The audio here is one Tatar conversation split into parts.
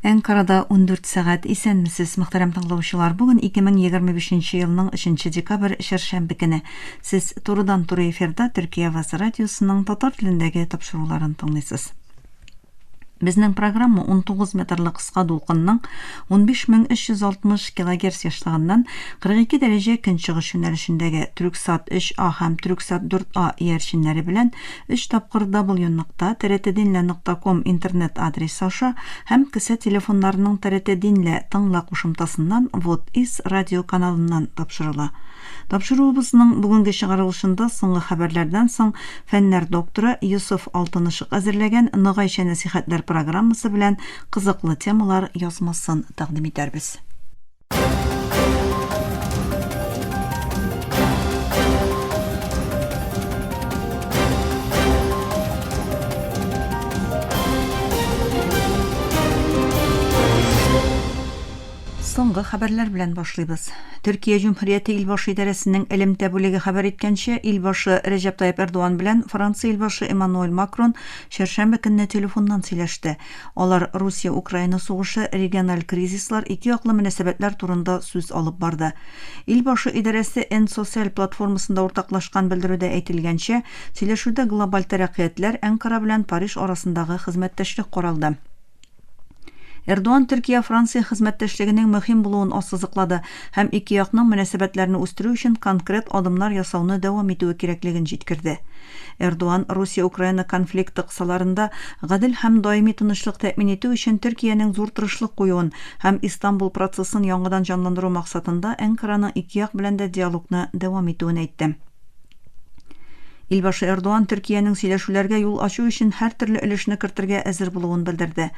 Әнкарада 14 сәгать. Исәнмесез, мөхтәрәм тыңлаучылар. Бүген 2025 елның 3 декабрь, чәршәмбе көне. Сез турыдан-туры эфирда Төркия Авазы радиосының татар телендәге тапшыруларын тыңлыйсыз. Безнең программа 19 метрлы кыска дулкынның 15360 килогерц ешлыгыннан 42 дәрәҗә көнчыгыш юнәлешендәге Түрксат 3А һәм Түрксат 4А иярченнәре белән 3 тапкыр w нокта trtdinle нокта ком интернет адресы аша һәм кесә телефоннарының TRT Dinle тыңла кушымтасыннан Вот из радио каналыннан тапшырыла. Тапшыруыбызның бүгенге чыгарылышында соңгы хәбәрләрдән соң фәннәр докторы Йосыф Алтынышык әзерләгән Ногайча нәсыйхәтләр программасы белән кызыклы темалар язмасын тәкъдим итәрбез. Соңгы хәбәрләр белән башлыйбыз. Төркия Җөмһүрияте Илбашы идарәсенең элемтә бүлеге хәбәр иткәнчә, Илбашы Рәҗәп Тайып Эрдоган белән Франция Илбашы Эммануэль Макрон чәршәмбе көнне телефоннан сөйләште. Алар Русия-Украина сугышы, региональ кризислар, ике яклы мөнәсәбәтләр турында сүз алып барды. Илбашы идарәсе N-Социаль платформасында уртаклашкан белдерүдә әйтелгәнчә, сөйләшүдә глобаль тәрәккыятләр, Әнкара белән Париж арасындагы хезмәттәшлек каралды. Эрдоган Төркия-Франция хезмәттәшлегенең мөһим булуын ассызыклады һәм ике якның мөнәсәбәтләрне үстерү өчен конкрет адымнар ясауны дәвам итүе кирәклеген җиткерде. Эрдоган Русия-Украина конфликты кысаларында гадел һәм даими тынычлык тәэмин итү өчен Төркиянең зур тырышлык куюын һәм Истанбул процессын яңадан җанландыру максатында Әнкараның ике як белән дә диалогны дәвам итүен әйтте. Илбашы Эрдоган Төркиянең сөйләшүләргә юл ачу өчен һәртөрле өлешне кертергә әзер булуын белдерде.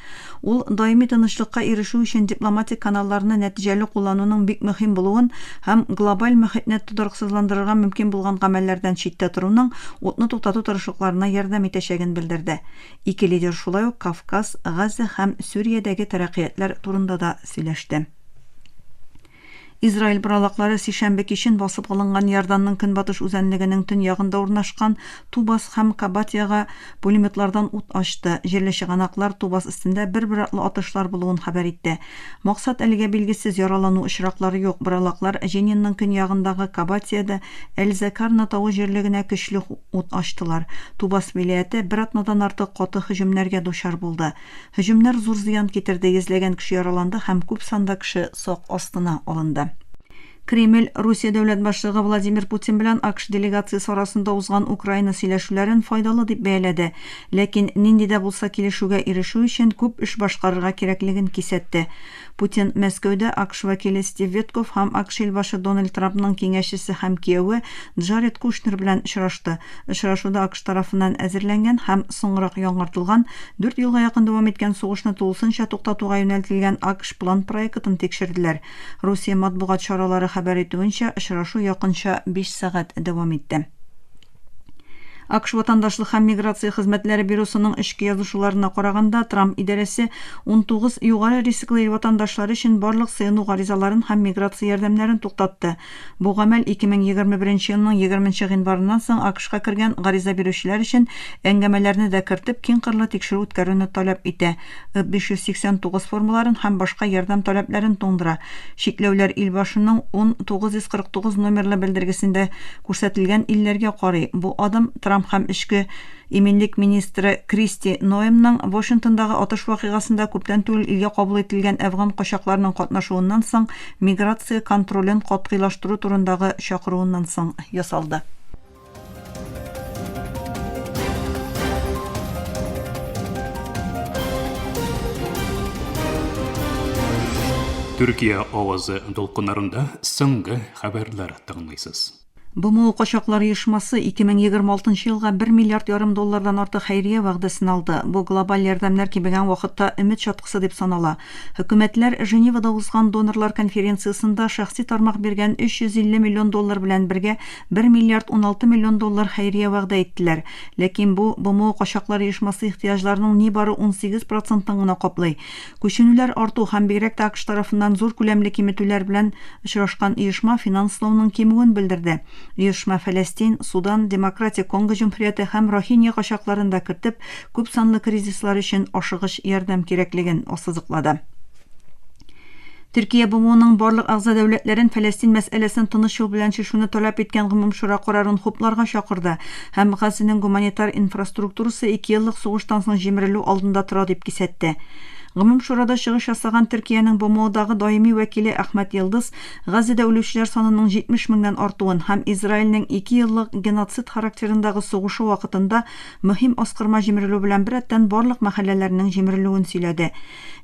Ул даими тынычлыкка ирешү өчен дипломатик каналларны нәтиҗәле куллануның бик мөһим булуын һәм глобаль мохитне тотрыксызландырырга мөмкин булган гамәлләрдән читтә торуның утны туктату тырышлыкларына ярдәм итәчәген белдерде. Ике лидер шулай ук Кавказ, Газа һәм Сүриядәге тәрәккыятләр турында да сөйләште. Израиль боралаклары сишәмбе кичен басып алынган Иорданның көнбатыш үзәнлегенең төньягында урнашкан Тубас һәм Кабатиягә пулеметлардан ут ачты. Җирле чыганаклар Тубас өстендә бер-бер артлы атышлар булуын хәбәр итте. Максат әлегә билгесез, яралану очраклары юк. Боралаклар Җенинның көньягындагы Кабатиядә Әл-Зәкарна тавы җирлегенә көчле ут ачтылар. Тубас вилаяте бер атнадан артык каты һөҗүмнәргә дучар булды. Һөҗүмнәр зур зыян китерде, йөзләгән кеше яраланды һәм күп санда кеше сак астына алынды. Кремль Русия дәүләт башлыгы Владимир Путин белән АКШ делегациясе арасында узган Украина сөйләшүләрен файдалы дип бәяләде, ләкин нинди дә булса килешүгә ирешү өчен күп эш башкарырга кирәклеген кисәтте. Путин Мәскәүдә АКШ вәкиле Стив Виткофф һәм АКШ илбашы Дональд Трампның киңәшчесе һәм кияве Джаред Кушнер белән очрашты. Очрашуда АКШ тарафыннан әзерләнгән һәм соңрак яңартылган, дүрт елга якын дәвам иткән сугышны тулысынча туктатуга юнәлтелгән АКШ план-проектын тикшерделәр. Русия матбугат чаралары хәбәр итүенчә, очрашу якынча биш сәгать дәвам итте. АКШ Ватандашлык һәм миграция хезмәтләре бюросының эчке язышуларына караганда, Трамп идарәсе 19 югары рисклы ил ватандашлары өчен барлык сыену гаризаларын һәм миграция ярдәмнәрен туктатты. Бу гамәл 2021 елның 20 нче гыйнварыннан соң АКШка кергән гариза бирүчеләр өчен әңгәмәләрне дә кертеп, киңкырлы тикшерү үткәрүне таләп итә. 589 формаларын һәм башка ярдәм таләпләрен туңдыра. Чикләүләр Илбашының 10 949 номерлы белдергесендә күрсәтелгән илләргә карый. Бу адым Трамп һәм эчке иминлек министры Кристи Ноемның Вашингтондагы атыш вакыйгасында күптән түгел илгә кабул ителгән әфган качакларының катнашуыннан соң миграция контролен катгыйлаштыру турындагы чакыруыннан соң ясалды. Төркия авазы дулкыннарында соңгы хәбәрләр тыңлыйсыз. БМО качаклар оешмасы 2026 елга 1 миллиард ярым доллардан артык хәйрия вәгъдәсен алды. Бу глобаль ярдәмнәр кимегән вакытта өмет чаткысы дип санала. Хөкүмәтләр Женевада узган донорлар конференциясендә шәхси тармак биргән 350 миллион доллар белән бергә 1 миллиард 16 миллион доллар хәйрия вәгъдә иттеләр. Ләкин бу БМО качаклар оешмасы ихтыяҗларының нибары 18 процентын гына каплый. Күченүләр арту һәм бигрәк тә АКШ тарафыннан зур күләмле киметүләр белән очрашкан оешма финанслауның кимүен белдерде. Оешма Фәләстин, Судан, Демократик Конго Җөмһүрияте һәм Рохинья качакларын да кертеп, күпсанлы кризислар өчен ашыгыч ярдәм кирәклеген ассызыклады. Төркия БМОның барлык әгъза дәүләтләрен Фәләстин мәсьәләсен тыныч юл белән чишүне таләп иткән Гомумшура карарын хупларга чакырды һәм Газзәнең гуманитар инфраструктурасы икееллык сугыштан соң җимерелү алдында тора дип кисәтте. Гомумшурада чыгыш ясаган Төркиянең БМОдагы даими вәкиле Әхмәт Йылдыз Газзәдә үлүчеләр санының 70 меңнән артуын һәм Израильнең икееллык геноцид характерындагы сугышы вакытында мөһим аскырма җимерелү белән беррәттән барлык мәхәлләләрнең җимерелүен сөйләде.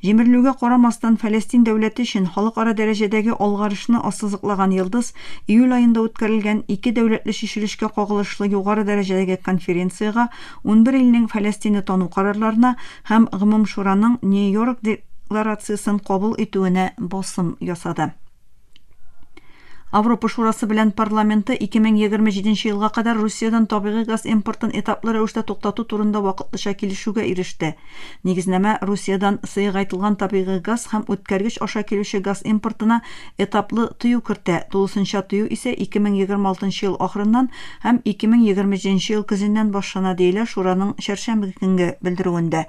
Җимерелүгә карамастан, Фәләстин дәүләте өчен халыкара дәрәҗәдәге алгарышны ассызыклаган Йылдыз, июль аенда үткәрелгән ике дәүләтле чишелешкә кагылышлы югары дәрәҗәдәге конференциягә, 11 илнең Фәләстинне тану карарларына һәм Гомумшураның Нью-Йорк декларациясен кабул итүенә басым ясады. Авропа Шурасы белән парламенты 2027 нче елга кадәр Русиядән табигый газ импортын этаплы рәвештә туктату турында вакытлыча килешүгә иреште. Нигезнамә Русиядән сыегайтылган табигый газ һәм үткәргеч аша килүче газ импортына этаплы тыю кертә, тулысынча тыю исә 2026 нчы ел ахырыннан һәм 2027 нче ел көзеннән башлана, диелә Шураның чәршәмбе көнге белдерүендә.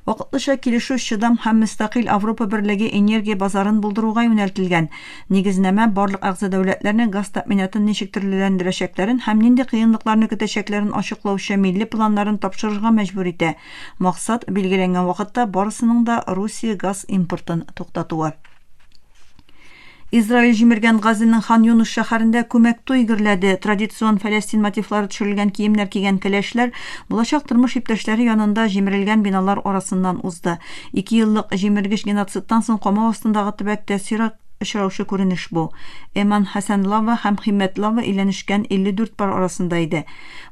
Вакытлыча килешү чыдам һәм мөстәкыйль Авропа Берлеге энергия базарын булдыруга юнәлтелгән. Нигезнамә барлык әгъза дәүләтләрне газ тәэминатын ничек төрлеләндерәчәкләрен һәм нинди кыенлыкларны көтәчәкләрен ачыклаучы милли планнарын тапшырырга мәҗбүр итә. Максат, билгеләнгән вакытта барысының да Русия газ импортын туктатуы. Израиль җимергән Газзәнең Хан-Юныс шәһәрендә күмәк туй гөрләде. Традицион фәләстин мотивлары төшерелгән киемнәр кигән кәләшләр булачак тормыш иптәшләре янында җимерелгән биналар арасыннан узды. Икееллык җимергеч геноцидтан соң камау астындагы төбәктә сирәк очраучы күренеш бу. Эман Хәсән Лава һәм Химмәт Лава өйләнешкән 54 пар арасында иде.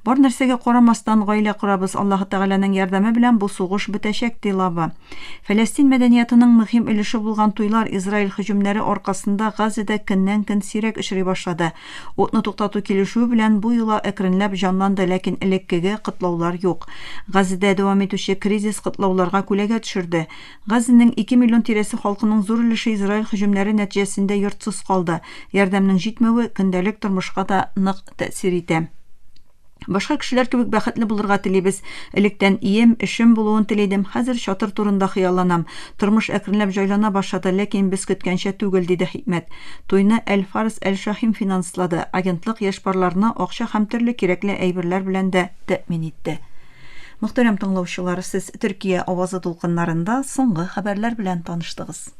Бар нәрсәгә карамастан, гаилә корабыз, Аллаһы Тәгаләнең ярдәме белән бу сугыш бетәчәк, ди Лава. Фәләстин мәдәниятының мөһим өлеше булган туйлар Израиль һөҗүмнәре аркасында Газзәдә көннән-көн сирәк очрый башлады. Утны туктату килешүе белән бу йола әкренләп җанланды, ләкин элеккеге котлаулар юк. Газзәдә дәвам итүче кризис котлауларга күләгә төшерде. Газзәнең ике миллион тирәсе халкының зур өлеше Израиль һөҗүмнәре нәтиҗәсендә йортсыз калды. Ярдәмнең җитмәве көндәлек тормышка да нык тәэсир итә. Башка кешеләр кебек бәхетле булырга телибез. Электән ием, эшем булуын телидем, хәзер чатыр турында хыялланам. Тормыш әкренләп җайлана башлады, ләкин без көткәнчә түгел, диде Хикмәт. Туйны Әл-Фарс Әл-Шахим финанслады. Агентлык яшь парларны акча һәм төрле кирәкле әйберләр белән дә тәэмин итте. Мөхтәрәм тыңлаучылар, сез Төркия авазы дулкыннарында соңгы хәбәрләр белән таныштыгыз.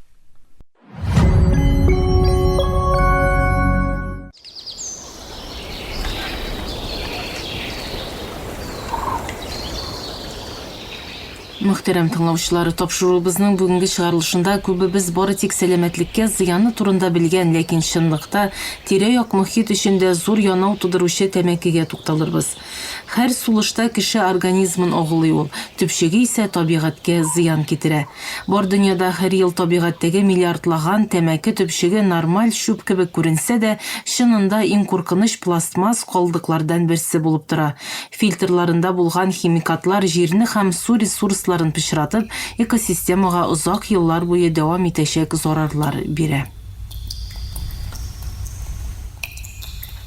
Мөхтәрәм тыңлаучылар, тапшыруыбызның бүгенге чыгарылышында күбебез бары тик сәламәтлеккә зыяны турында белгән, ләкин чынлыкта тирә-як мохит өчен дә зур янау тудыручы тәмәкегә тукталырбыз. Һәр сулышта кеше организмын агулый ул, төпчеге исә табигатькә зыян китерә. Бар дөньяда һәр ел табигатьтәге миллиардлаган тәмәке төпчеге нормаль чүп кебек күренсә дә, чынында иң куркыныч пластмасс калдыклардан берсе булып тора. Фильтрларында булган химикатлар җирне һәм су ресурсларын пычратып, экосистемага озак еллар буе дәвам итәчәк зарарлар бирә.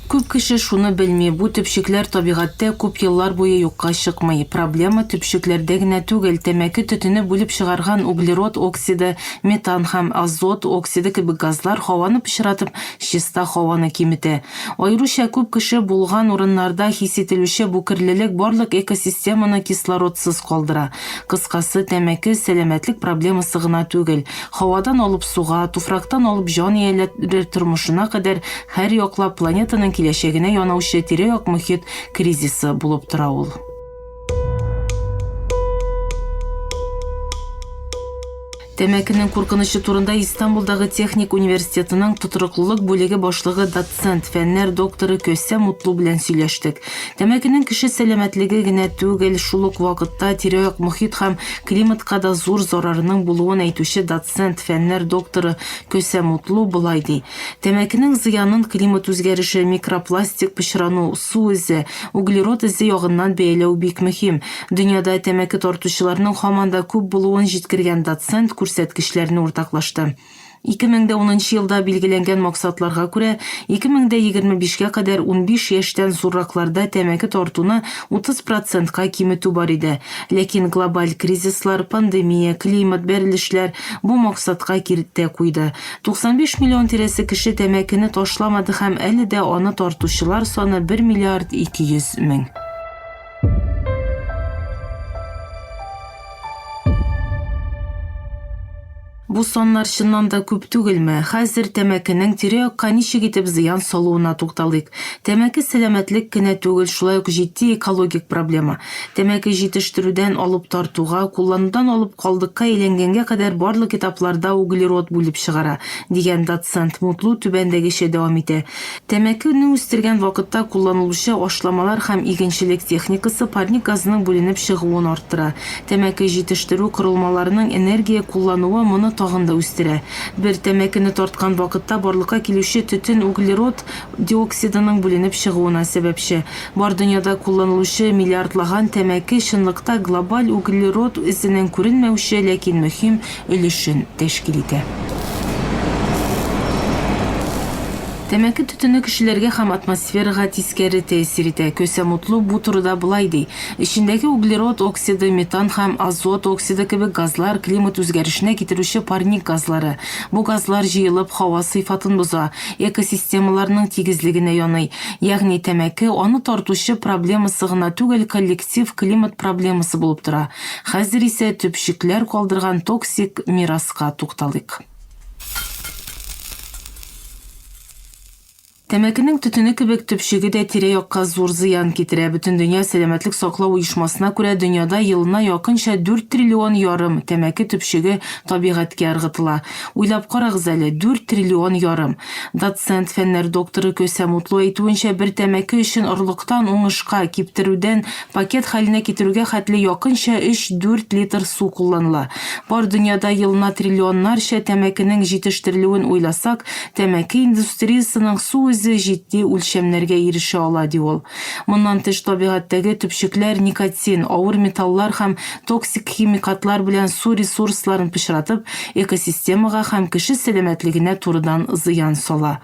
Күп кеше шуны белми, бу төпчекләр табигатьтә күп еллар буе юкка чыкмый. Проблема төпчекләрдә генә түгел, тәмәке төтене бүлеп чыгарган углерод оксиды, метан һәм азот оксиды кебек газлар һаваны пычратып, чиста һаваны киметә. Аеруча күп кеше булган урыннарда хис ителүче бу керлелек барлык экосистеманы кислородсыз калдыра. Кыскасы, тәмәке, сәламәтлек проблемасы гына түгел. Һавадан алып суга, туфрактан алып җан ияләре тормышына кадәр һәр яклап планетаның киләчәгенә янаучы тирә-як мохит кризисы булып тора ул. Тәмәкенең куркынычы турында Истанбулдагы техник университетының тотрыклылык бүлеге башлыгы доцент, фәннәр докторы Көсә Мутлу белән сөйләштек. Тәмәкенең кеше сәламәтлеге генә түгел, шул ук вакытта тирә-як мохит һәм климатка да зур зарарының булуын әйтүче доцент, фәннәр докторы Көсә Мутлу болай ди. Тәмәкенең зыянын климат үзгәреше, микропластик пычрану, су эзе, углерод эзе ягыннан бәяләү бик мөһим. Дөньяда тәмәке тартучыларның һаман да күп булуын җиткергән доцент күрсәткечләрне уртаклашты. 2010 нчы елда билгеләнгән максатларга күрә, 2025 кә кадәр 15 яшьтән зурракларда тәмәке тартуны 30 процентка киметү бар иде. Ләкин глобаль кризислар, пандемия, климат бәрелешләр бу максатка киртә куйды. 95 миллион тирәсе кеше тәмәкене ташламады һәм әле дә аны тартучылар саны 1 миллиард 200 мең. Бу саннар чыннан да күп түгелме? Хәзер тәмәкенең тирә-якка ничек итеп зыян салуына тукталыйк. Тәмәке сәламәтлек кенә түгел, шулай ук җитди экологик проблема. Тәмәке җитештерүдән алып тартуга, кулланудан алып калдыкка әйләнгәнгә кадәр барлык этапларда углерод бүлеп чыгара, дигән доцент Мутлу түбәндәгечә дәвам итә. Тәмәкене үстергән вакытта кулланылучы ашламалар һәм игенчелек техникасы парник газының бүленеп чыгуын арттыра. Тәмәке җитештерү корылмаларының энергия куллануы моны тагын да үстерә. Бер тәмәкене тарткан вакытта барлыкка килүче төтен углерод диоксидының бүленеп чыгуына сәбәпче. Бар дөньяда кулланылучы миллиардлаган тәмәке чынлыкта глобаль углерод эзенең күренмәүче, ләкин мөһим өлешен тәшкил итә. Тәмәке төтене кешеләргә һәм атмосферага тискәре тәэсир итә. Көсә Мутлу бу турыда болай ди, Эчендәге углерод оксиды, метан һәм азот оксиды кебек газлар климат үзгәрешенә китерүче парник газлары. Бу газлар җыелып һава сыйфатын боза, экосистемаларның тигезлегенә яный. Ягъни тәмәке аны тартучы проблемасы гына түгел, коллектив климат проблемасы булып тора. Хәзер исә төпчекләр калдырган токсик мираска тукталыйк. Тәмәкенең төтене кебек төпчеге дә тирә-якка зур зыян китерә. Бөтендөнья сәламәтлек саклау оешмасына күрә, дөньяда елына якынча дүрт триллион ярым тәмәке төпчеге табигатькә ыргытыла. Уйлап карагыз әле, дүрт триллион ярым! Доцент, фәннәр докторы Көсә Мутлу әйтүенчә, бер тәмәке өчен орлыктан уңышка, киптерүдән Пакет хәленә китерүгә хәтле якынча өч-дүрт литр су кулланыла. Бар дөньяда елына триллионнарча тәмәкенең җитештерелүен уйласак, тәмәке индустриясенең су эзе җитди үлчәмнәргә ирешә ала, ди ул. Моннан тыш, табигатьтәге төпчекләр никотин, авыр металлар һәм токсик химикатлар белән су ресурсларын пычратып, экосистемага һәм кеше сәламәтлегенә турыдан зыян сала.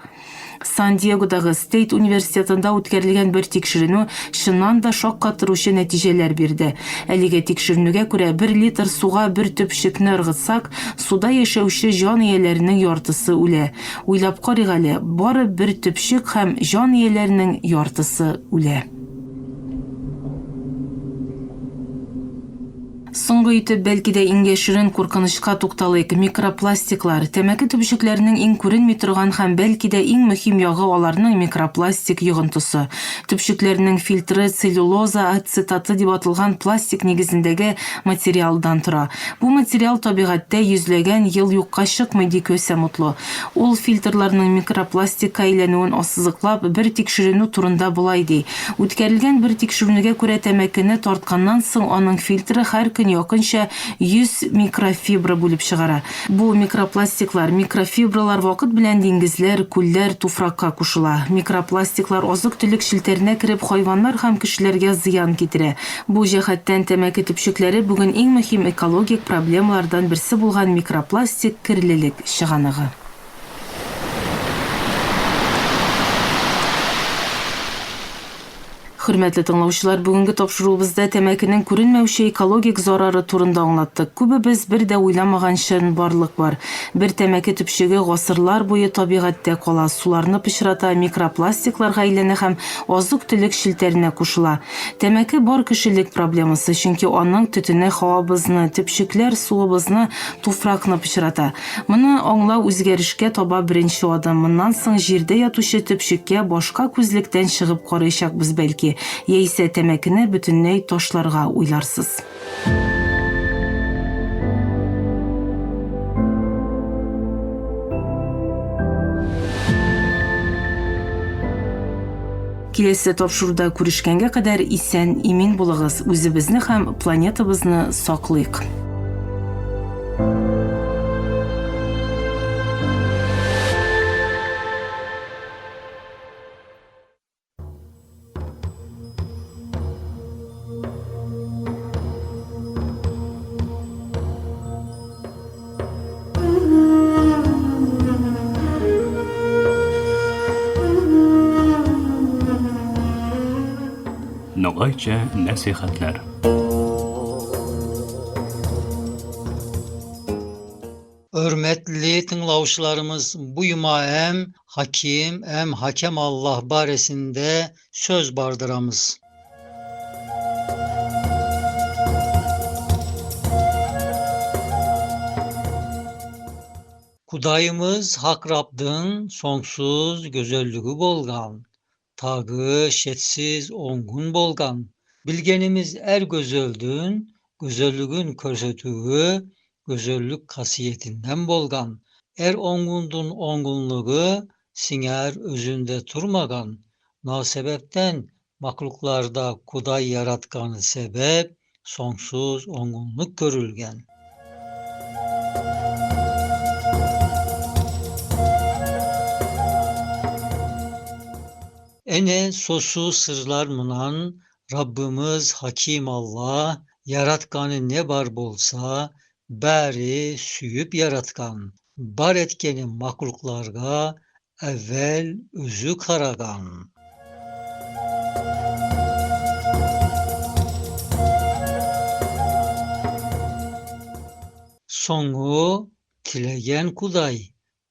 Сан-Диегодагы Стейт университетында үткәрелгән бер тикшеренү чыннан да шаккатыручы нәтиҗәләр бирде. Әлеге тикшеренүгә күрә, бер литр суга бер төпчекне ыргытсак, суда яшәүче җан ияләренең яртысы үлә. Уйлап карыйк әле, бары бер төпчек һәм җан ияләренең яртысы үлә. Соңгы итеп, бәлки дә иң яшерен куркынычка тукталыйк, микропластиклар. Тәмәке төпчекләренең иң күренми торган һәм, бәлки дә, иң мөһим ягы аларның микропластик йогынтысы. Төпчекләрнең фильтры целлюлоза ацетаты дип аталган пластик нигезендәге материалдан тора. Бу материал табигатьтә йөзләгән ел юкка чыкмый, ди Көсә Мутлу. Ул фильтрларның микропластикка әйләнүен ассызыклап, бер тикшеренү турында болай ди, Үткәрелгән бер тикшеренүгә күрә, тәмәкене тартканнан соң аның фильтры һәр көн якынча 100 микрофибра бүлеп чыгара. Бу микропластиклар, микрофибралар вакыт белән диңгезләр, күлләр, туфракка кушыла. Микропластиклар азык-төлек челтәренә кереп, хайваннар һәм кешеләргә зыян китерә. Бу җәһәттән тәмәке төпчекләре бүген иң мөһим экологик проблемалардан берсе булган микропластик керлелек чыганагы. Хөрмәтле тыңлаучылар, бүгенге тапшыруыбызда тәмәкенең күренмәүче экологик зарары турында аңлаттык. Күбебез бер дә уйламаган чынбарлык бар. Бер тәмәке төпчеге гасырлар буе табигатьтә кала, суларны пычрата, микропластикларга әйләнә һәм азык-төлек челтәренә кушыла. Тәмәке бар кешелек проблемасы, чөнки аның төтене һавабызны, төпчекләр суыбызны, туфракны пычрата. Моны аңлау үзгәрешкә таба беренче адым. Моннан соң җирдә ятучы төпчеккә башка күзлектән чыгып карыячакбыз бәлки, яисә тәмәкене бөтенләй ташларга уйларсыз. Киләсе тапшыруда күрешкәнгә кадәр исән имин булыгыз, үзебезне һәм планетабызны саклыйк. Малайча нәсихәтләр. Hörmətli tınglavçılarımız, bu yuma em hakim, em hakem Allah baresinde söz bardıramız. Kudayımız Hak Rab'dın sonsuz gözellügü bolgan, tagı şetsiz ongun bolgan, bilgenimiz er gözeldün, gözellügün körsetüğü, gözellük kasiyetinden bolgan, er ongundun ongunluğu, singer özünde turmagan, na sebepten makluklarda kuday yaratkanı sebep, sonsuz ongunluk görülgen. Ene sosu sırlar mınan Rabbimiz Hakim Allah yaratkanı ne bar bolsa bari süyüp yaratkan. Bar etkeni makluklarga evvel özü karagan. Soñu tilegen Kuday,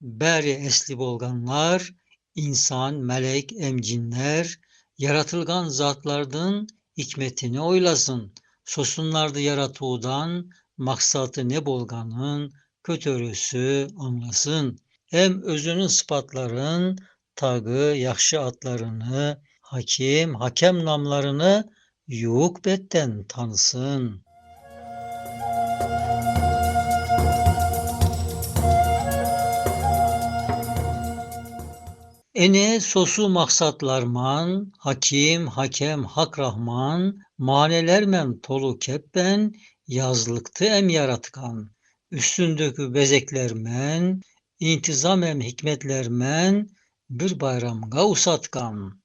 bari esli bolganlar, insan, melek, emcinler, yaratılgan zatlardın hikmetini oylasın. Sosunlardı yaratıudan maksatı ne bolganın kötörüsü anlasın. Hem özünün sıfatların, tagı, yakşı atlarını, hakim, hakem namlarını yuğuk betten tanısın. Ene sosu maksatlarman, hakim, hakem, hak rahman, manelermen tolu keppen, yazlıktı em yaratkan. Üstündeki bezeklermen, intizam em hikmetlermen, bir bayramga usatkan.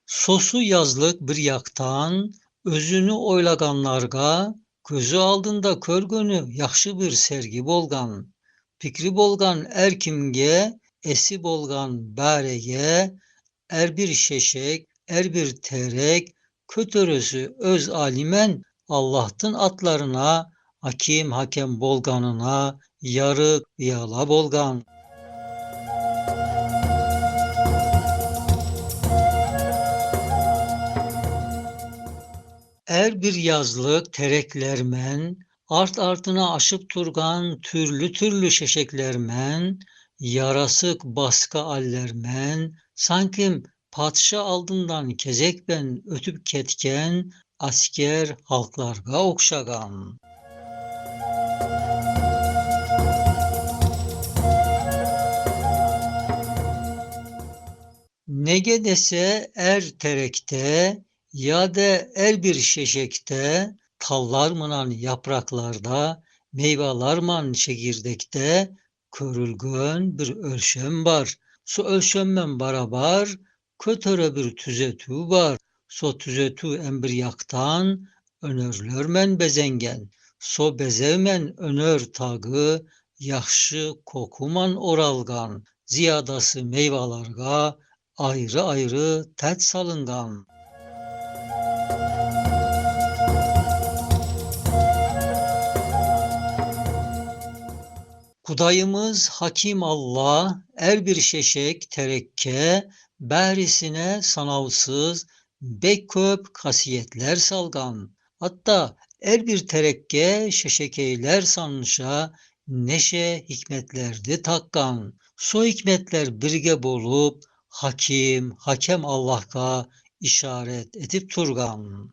Sosu yazlık bir yaktan, özünü oylaganlarga, közü aldında körgönü yaxşı bir sergi bolgan. Fikri bolgan er kimge, esi bolgan barege, er bir şeşek, er bir terek, kötörüsü öz alimen Allah'tın atlarına, hakim hakem bolganına, yarık yala bolgan. Er bir yazlık tereklermen, art artına aşıp turgan türlü türlü şeşeklermen, yarasık baska allermen, sanki padişah aldından kezekben ötüp ketken asker halklarga okşagan. Nege dese er terekte, ya de er bir şeşekte, tallar mınan yapraklarda, meyvelarman çekirdekte, körülgön bir ölşem var. Su ölşemmen barabar, kötöre bir tüzetü var. So tüzetü en bir yaktan, önörlörmen bezengen. So bezevmen önör tagı, yaxşı kokuman oralgan. Ziyadası meyvalarga, ayrı ayrı tet salıngan. Kudayımız Hakim Allah, er bir şeşek terekke, berisine sanavsız, bek köp kasiyetler salgan. Hatta er bir terekke şeşekeyler sanmışa, neşe hikmetlerdi takkan. So hikmetler birge bolup, hakim, hakem Allah'a işaret etip turgan.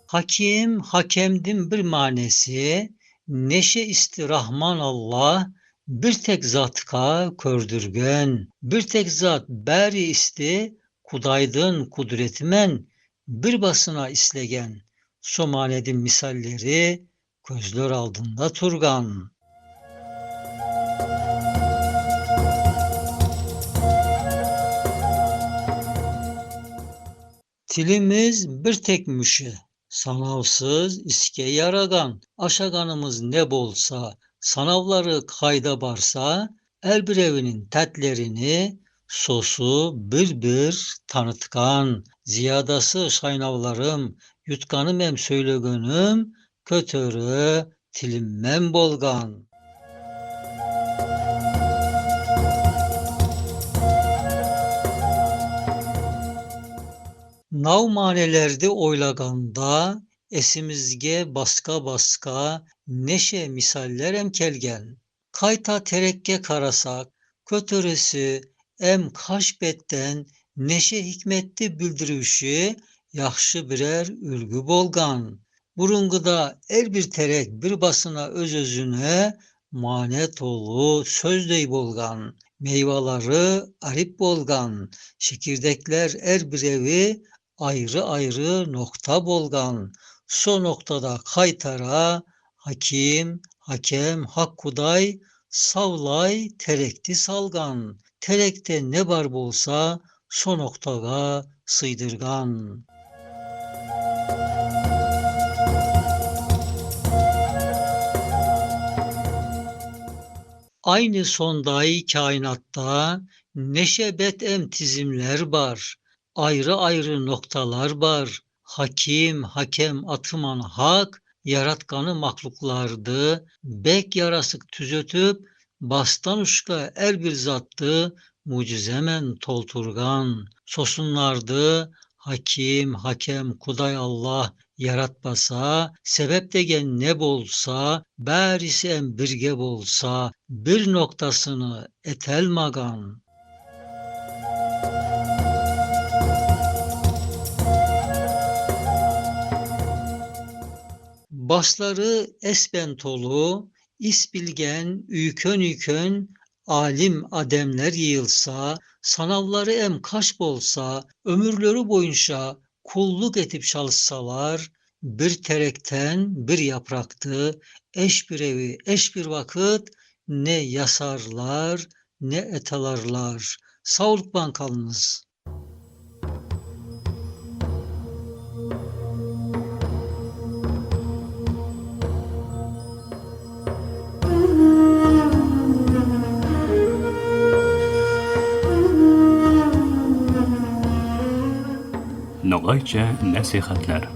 Hakim, hakemdin bir manesi, neşe istirahman Allah, bir tek zatka kördürgen, bir tek zat beri isti, kudaydın kudretimen, bir basına islegen, somanedin misalleri, közler aldında turgan. Tilimiz bir tek müşe, sanavsız iske yaragan, aşaganımız ne bolsa, sanavları kayda barsa, el bir evinin tetlerini, sosu bir bir tanıtkan, ziyadası şaynavlarım, yutkanım em söylегөнүм, көтөрө тилиммен болган. Nav manelerde oylaganda esimizge baska baska neşe misaller em kelgen. Kayta terekke karasak, kötöresi em kaşbetten neşe hikmetli bildirişi yaxşı birer ülgü bolgan. Burunguda er bir terek bir basına öz özüne mane tolu sözdey bolgan. Meyvaları arip bolgan. Çekirdekler er bir evi ayrı ayrı nokta bolgan. Son noktada kaytara hakim, hakem, hak kuday, savlay terekti salgan. Terekte ne bar bolsa son noktaga sıydırgan. Aynı sonday kainatta neşebet em tizimler var. Ayrı ayrı noktalar var. Hakim, hakem, atıman hak, yaratkanı mahluklardı. Bek yarasık tüzötüp, bastan uşka er bir zattı, mucizemen tolturgan. Sosunlardı, hakim, hakem, kuday Allah yaratmasa, sebep degen ne bolsa, bərisi em birge bolsa, bir noktasını etelmagan. Başları esbentolu, isbilgen, üykön üykön, alim ademler yığılsa, sanavları em kaş bolsa, ömürleri boyunca kulluk etip çalışsalar, bir terekten bir yapraktı, eş bir evi, eş bir vakit ne yasarlar, ne etalarlar. Sağlıkla kalınız. Nogaycha nasihatlar.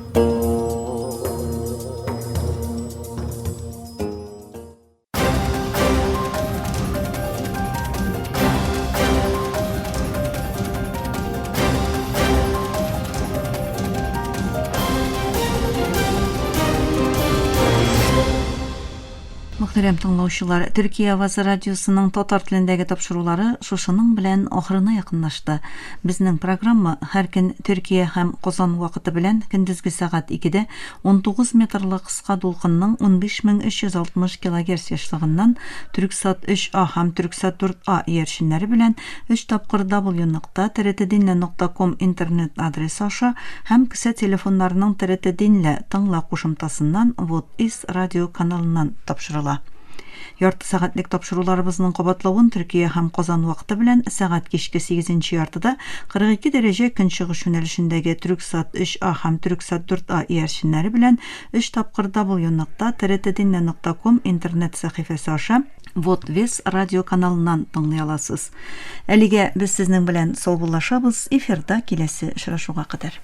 Мөхтәрәм тыңлаучылар, Төркия авазы радиосының татар телендәге тапшырулары шушының белән ахырына якынлашты. Безнең программа һәр көн Төркия һәм Казан вакыты белән көндезге сәгать 2-дә 19 метрлы кыска дулкынның 15360 килогерц ешлыгыннан Түрксат 3А һәм Түрксат 4А иярченнәре белән 3 тапкыр w.trtdinle.com интернет адресы аша һәм кесә телефоннарының TRT Dinle тыңла кушымтасыннан Вот Is радио каналыннан тапшырыла. Ярты сәгатьлек тапшыруларыбызның кабатлавын Төркия һәм Казан вакыты белән сәгать кичке 8 яртыда 42 дәрәҗә көнчыгыш юнәлешендәге Түрксат 3А һәм Түрксат 4А иярченнәре белән 3 тапкыр w.trtdinle.com интернет сәхифәсе аша Вот Вес радио каналыннан тыңлый аласыз. Әлегә без сезнең белән саубуллашабыз. Эфирда киләсе очрашуга кадәр.